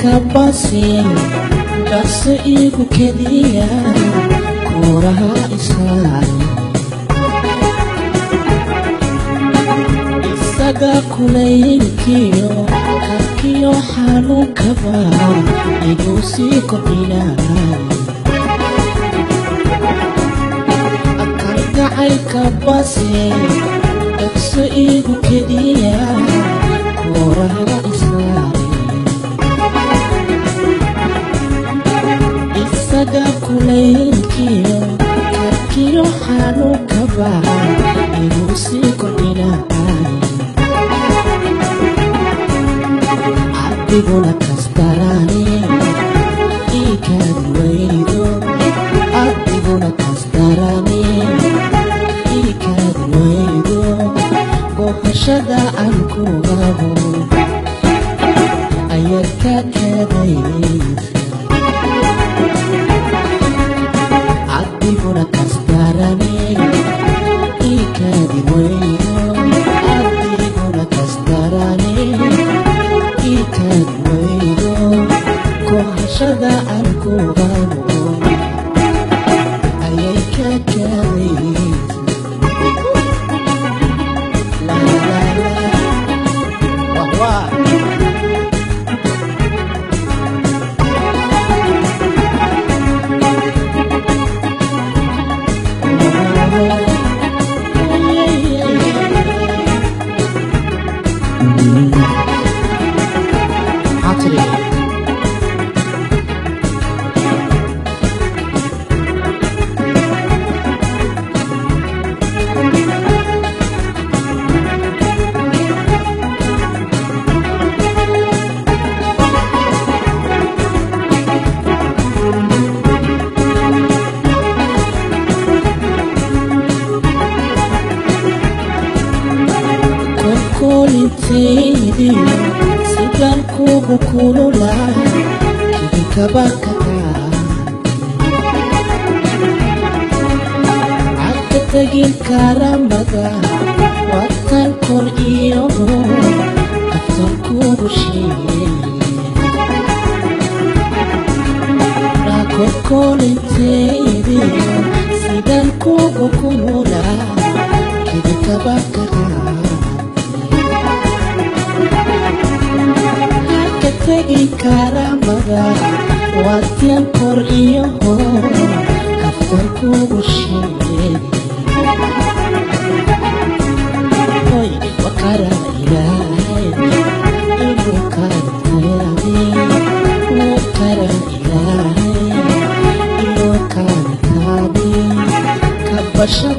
Kalgacaylka basi dhaqso iigu kediya kuuraha isaare. Isaga kulaylkiyo karkiyo xanuunkaba igu sii kordhinay. Kalgacaylka basi dhaqso iigu kediya kuuraha isaare. Isaga kulaylkiyo karkiyo xanuunkaba igu sii kordhinay. Adiguna kastarani ikaadi waydo, adiguna kastarani ikaadi waydo, gohashada aan ku qabo ayaad ka kadaysa. Adiguna kastarani ikaadi waydo, adiguna kastarani ikaadi waydo, gohashada aan ku qabo ayay ka kadaysa. La la la, wah wah. Maxaa tiri? Kolkolintaydiyo sidaan kugu kululaa kidikaba ka cadka tegin karamada watan kor iyo kaftan kugu sheegay. Kolkolintaydiyo sidaan kugu kululaa kidikaba ka ka tegi karamada watian kor iyo kaftan kugu sheegay. Hoy wakara ilaahay inuu kaantayaade, wakara ilaahay inuu kaantaade kabashada.